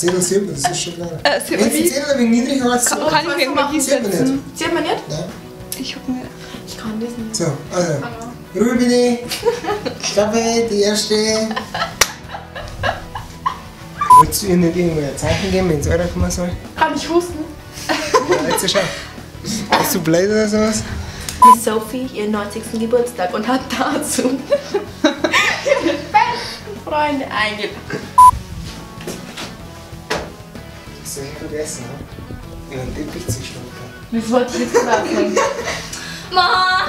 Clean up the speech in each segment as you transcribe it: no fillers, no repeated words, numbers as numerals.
Zettel sieht man, das ist schon klar. Wenn du den Zettel ein wenig niedrig hast, kann ich mir irgendwie setzen. Sieht man nicht? Nein. Ich hab mir. Ich kann das nicht. So, also. Ruhe bitte. Klappe, die erste. Wolltest du ihr nicht irgendwo ein Zeichen geben, wenn es weiterkommen soll? Kann ich husten? Ja, jetzt schau. Bist du blöd oder sowas? Miss Sophie ihren 90. Geburtstag und hat dazu ihre besten Freunde eingeladen. Das soll ich vergessen, ne? In einen Teppich zu stolpern. Das wollte ich jetzt gerade sagen. Ma!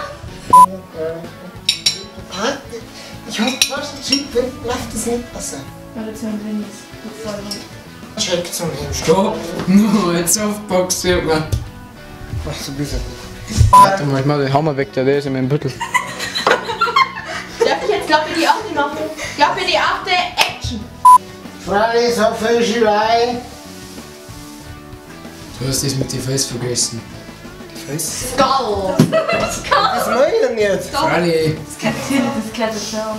Ich hab fast einen Chip, läuft das nicht besser. Weil das ja drin ist. Check zum Hinstellen. Stopp! No, jetzt aufboxt man. Ach, du bist ja nicht. Warte mal, ich mach den Hammer weg, der ist in meinem Büttel. Darf ich jetzt Klappe die 8 machen? Klappe die 8, Action! Freilich, so viel Schilei! Du hast das mit den Face vergessen. Die Face? Skull! Skull! Was mach ich denn jetzt? Freilich! Das gehört schon.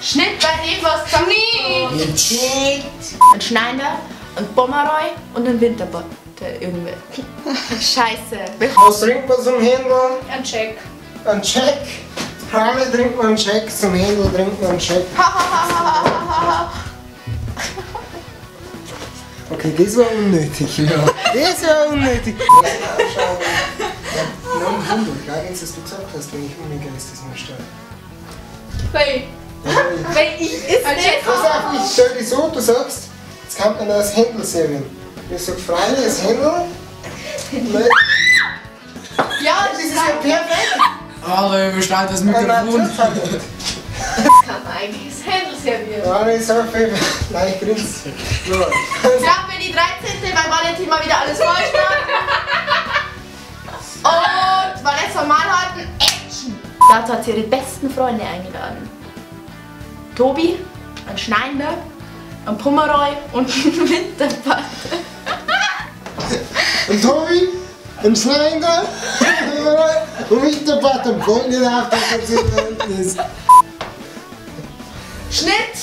Schnitt bei dem, was du Schnitt! Ein Schneider, ein Pomeroy und ein Winterbotte. Irgendwer. Scheiße. Was trinkt man zum Händel? Ein Check. Ein Check? Freilich trinkt man einen Check, zum Händel trinkt man einen Check. Okay, das war unnötig. Ja. Das war unnötig. Ja, dass du gesagt hast, wenn ich umgehe, ist das mal stark. Weil ich ist nicht. Pass auf, ich stell dich so, du sagst, jetzt kann man das Händel servieren. Ich sag freilich, das Händel. Ja, das ist ja perfekt. Alter, überschneidet das Mikrofon. Jetzt kann man eigentlich das Händel servieren. Ja, ich sag viel. Nein, ich grinse. So. Klappe die 13., weil Valentin mal wieder alles falsch macht. Und Vanessa Malhalten, Action! Dazu hat sie ihre besten Freunde eingeladen. Tobi, ein Schneider, ein Pomeroy und ein Winterpatte. Und Tobi, ein Schneider und Winterpatte. Und wollen nicht auf, dass das hier unten ist. Schnitt!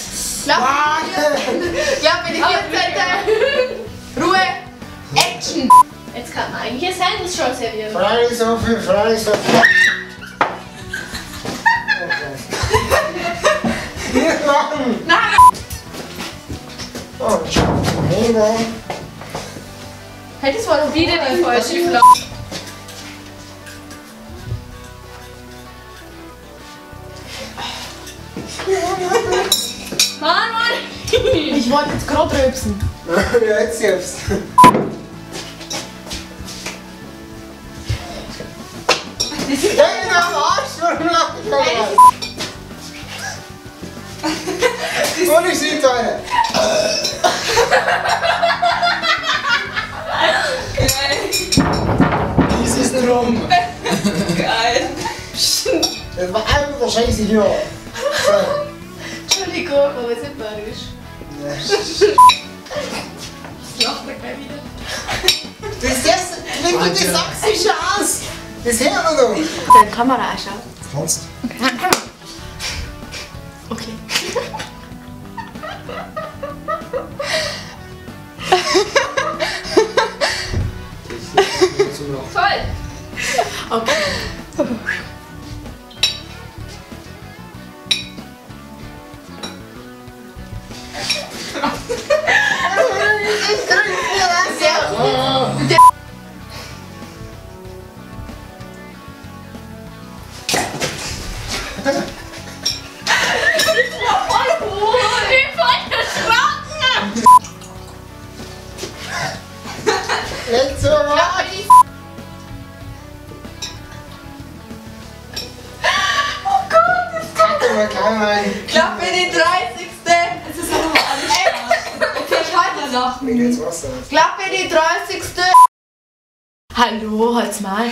Klappe die 14. Ruhe! Action! Jetzt kann man eigentlich das Händel schon servieren. Freilich so viel, freilich so viel. Nicht machen! Nein! Oh, Händel. Hey, das war doch wieder die falsche Flasche. Mann, Mann! Ich wollte jetzt gerade rülpsen. Ja, jetzt selbst. Das ist ich bin am Arsch, warum lach ich da? Und ich sehe deine. Das ist drum. Geil. Das war einfach scheiße hier. So. Entschuldigung, aber es ist bayerisch. Das lacht er gleich wieder. Das ist das, wenn du das Sächsische aus. Das hören wir doch. Deine Kamera anschauen. Kannst. Okay. Toll! Okay. Ich bin voll erschrocken! Nicht so weit! Oh Gott, das kommt. Klappe die 30. Es ist aber alles. Okay, ich halte noch. Mir geht's Wasser aus. Klappe die 30. Hallo, halt's mal.